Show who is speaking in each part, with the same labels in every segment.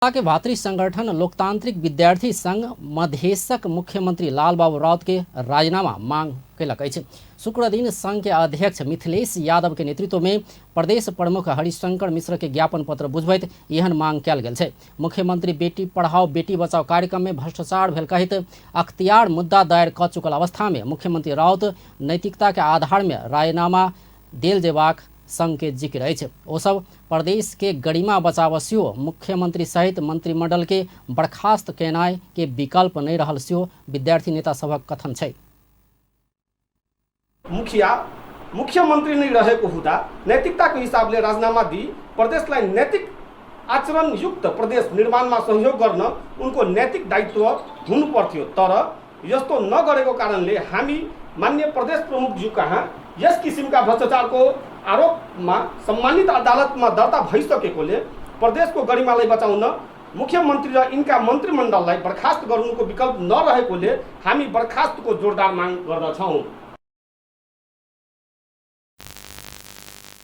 Speaker 1: के भातृ संगठन लोकतांत्रिक विद्यार्थी संघ मधेशक मुख्यमंत्री लालबाबू राउत के राजीनामा मांग कयलक अछि। शुक्र दिन संघ के अध्यक्ष मिथिलेश यादव के नेतृत्व में प्रदेश प्रमुख हरिशंकर मिश्र के ज्ञापन पत्र बुझबैत एहन मांग कयल गेल छै। मुख्यमंत्री बेटी पढ़ाओ बेटी बचाओ कार्यक्रम में भ्रष्टाचार भेल कहित अख्तियार मुद्दा दायर क चुकल अवस्था में मुख्यमंत्री राउत नैतिकता के आधार में राजीनामा देल जेबाक संघ के जिक्र अछि। ओ सब प्रदेश के गरिमा बचाव सेहो मुख्यमंत्री सहित मंत्रिमंडल के बर्खास्त केनाइ के विकल्प नहि रहल सेहो विद्यार्थी नेता सभक कथन छै।
Speaker 2: मुखिया मुख्यमन्त्री नै रहेको हुँदा नैतिकताको हिसाबले राजीनामा दिई प्रदेशलाई नैतिक आचरणयुक्त प्रदेश निर्माणमा सहयोग गर्न उनको नैतिक दायित्व हुनुपर्थ्यो। तर यस्तो नगरेको कारणले हामी मान्य प्रदेश प्रमुखज्यू कहाँ यस किसिमका भ्रष्टाचारको आरोपमा सम्मानित अदालतमा दर्ता भइसकेकोले प्रदेशको गरिमालाई बचाउन मुख्यमन्त्री र यिनका मन्त्रीमण्डललाई बर्खास्त गर्नुको विकल्प नरहेकोले हामी बर्खास्तको जोरदार माग गर्दछौँ।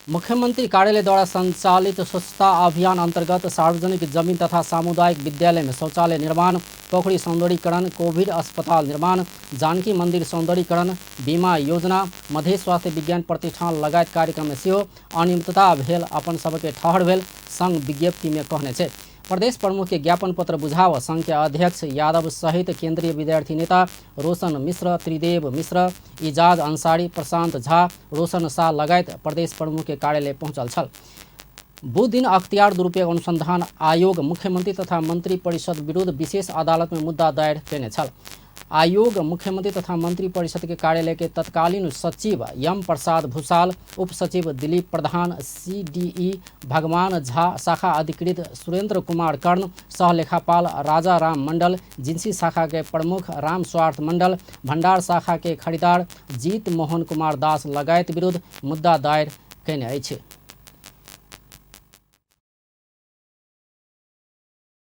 Speaker 1: मुख्यमंत्री कार्यालय द्वारा संचालित स्वच्छता अभियान अंतर्गत सार्वजनिक जमीन तथा सामुदायिक विद्यालय में शौचालय निर्माण, पोखरी सौंदर्यीकरण, कोविड अस्पताल निर्माण, जानकी मंदिर सौंदर्यीकरण, बीमा योजना, मधेश स्वास्थ्य विज्ञान प्रतिष्ठान लगायत कार्यक्रम में सेहो अनियमितता भेल अपन सबके ठहर भेल संघ विज्ञप्ति में कहने छै। प्रदेश प्रमुख के ज्ञापन पत्र बुझाव संघ के अध्यक्ष यादव सहित केंद्रीय विद्यार्थी नेता रोशन मिश्र, त्रिदेव मिश्र, इजाज अंसारी, प्रशांत झा, रोशन शाह लगायत प्रदेश प्रमुख के कार्यालय पहुंचल छल। बुध दिन अख्तियार दुरुपयोग अनुसंधान आयोग मुख्यमंत्री तथा मंत्री परिषद विरुद्ध विशेष अदालत में मुद्दा दायर केने छल। आयोग मुख्यमंत्री तथा मंत्री परिषद के कार्यालय के तत्कालीन सचिव यम प्रसाद भूषाल, उप सचिव दिलीप प्रधान, सीडीई भगवान झा, शाखा अधिकृत सुरेंद्र कुमार कर्ण, सह लेखापाल राजा राम मंडल, जिंसी शाखा के प्रमुख राम स्वार्थ मंडल, भंडार शाखा के खरीदार जीत मोहन कुमार दास लगायत विरुद्ध मुद्दा दायर केने अछि।